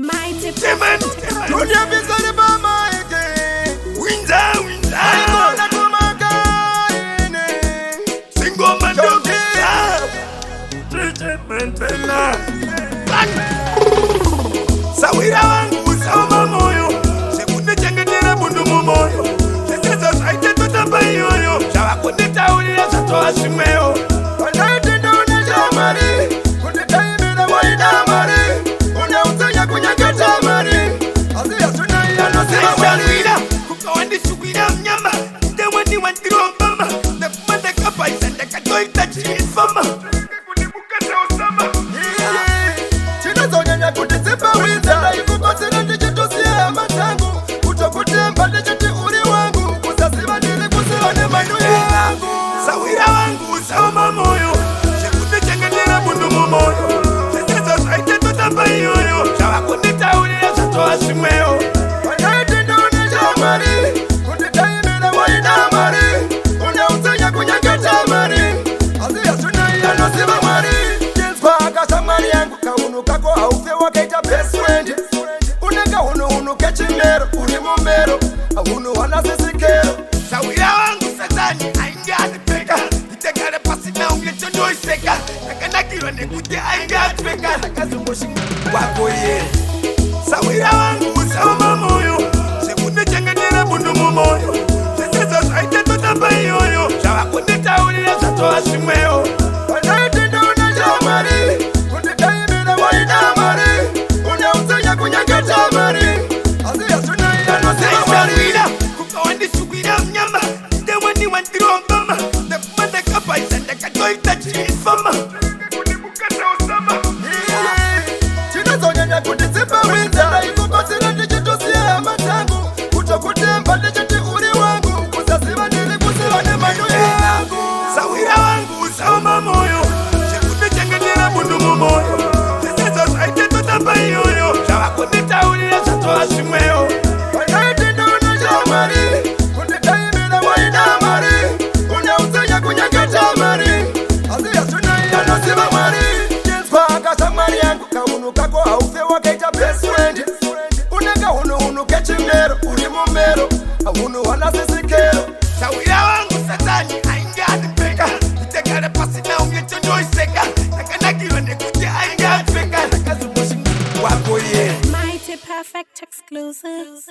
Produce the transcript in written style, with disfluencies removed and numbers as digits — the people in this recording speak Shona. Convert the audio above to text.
Mighty Chairman, Dunia vizuri mama ike. Winza, winza. Aikona kumakaine. Singoma ndokisa. Chairman tena. Sawira wangu usaoma moyo. Sekundichengetera bundu mumoyo. Zvesezo zvaite totamba iyoyo. Zvavakunditaurira zvatova zvimwewo. Pandaiti ndone chamari. Kunditaimira waida mari. Une utsenya kunyengeta mari. Asi hazvina iye anoziva Mwari. Sawira, kubva wandishuwira munyama. Ndewani wandirombama. Ndakuma ndakabhaisa ndakatoita chiifama. Chinozonyanya kuti dzipawidza ndaikubatsira ndichitosiya hama dzangu kutokutemba ndichiti uri wangu kusaziva ndiri kuziva nemhandu yangu. Sawira wangu usaoma moyo. Zvekundichengetera bundu mumoyo. Zvesezo zvaite totamba iyoyo. Zvavakunditaurira zvatova zvimwewo. Pandaiti ndone chamari kunditaimira waida mari une utsenya kunyengeta mari asi hazvina iye anoziva Mwari. Chinzwa akashamwari yangu, kaunhu kako haufe wakaita best friend. Une kahunhu kechimero, uri mumero, hunhu hwanasisikero. Sawira wangu Satani ainge andipfeka. Nditegare pasina unge chondoiseka. Ndakanakirwa nekuti ainge atipfeka. Ndakazongoshinga wako iye. Sawira wangu usaoma moyo. Zvekundichengetera bundu mumoyo. Zvesezo zvaite totamba iyoyo. Zvavakunditaurira zvatova zvimwewo. Pandaiti ndone chamari kunditaimira waida mari une utsenya kunyengeta mari asi hazvina iye anoziva Mwari. Sawira, kubva wandishuwira munyama. Ndewani wandirombama. Ndakuma ndakabhaisa ndakatoita chiifama. Chinozonyanya kuti dzipawidza ndaikubatsira ndichitosiya hama dzangu kutokutemba ndichiti uri wangu kusaziva ndiri kuziva nemhandu yangu. Sawira wangu usaoma moyo. Zvekundichengetera bundu mumoyo. Zvesezo zvaite totamba iyoyo. Zvavakunditaurira zvatova zvimwewo. Pandaiti ndone chamari kunditaimira waida mari une utsenya kunyengeta mari asi hazvina iye anoziva Mwari. Chinzwa akashamwari yangu, kaunhu kako haufe wakaita best friend. Une kahunhu kechimero, uri mumero, hunhu hwanasisikero. Sawira wangu Satani ainge andipfeka. Nditegare pasina unge chondoiseka. Ndakanakirwa nekuti ainge atipfeka. Ndakazongoshinga wako iye. Mighty Perfect Exclusive.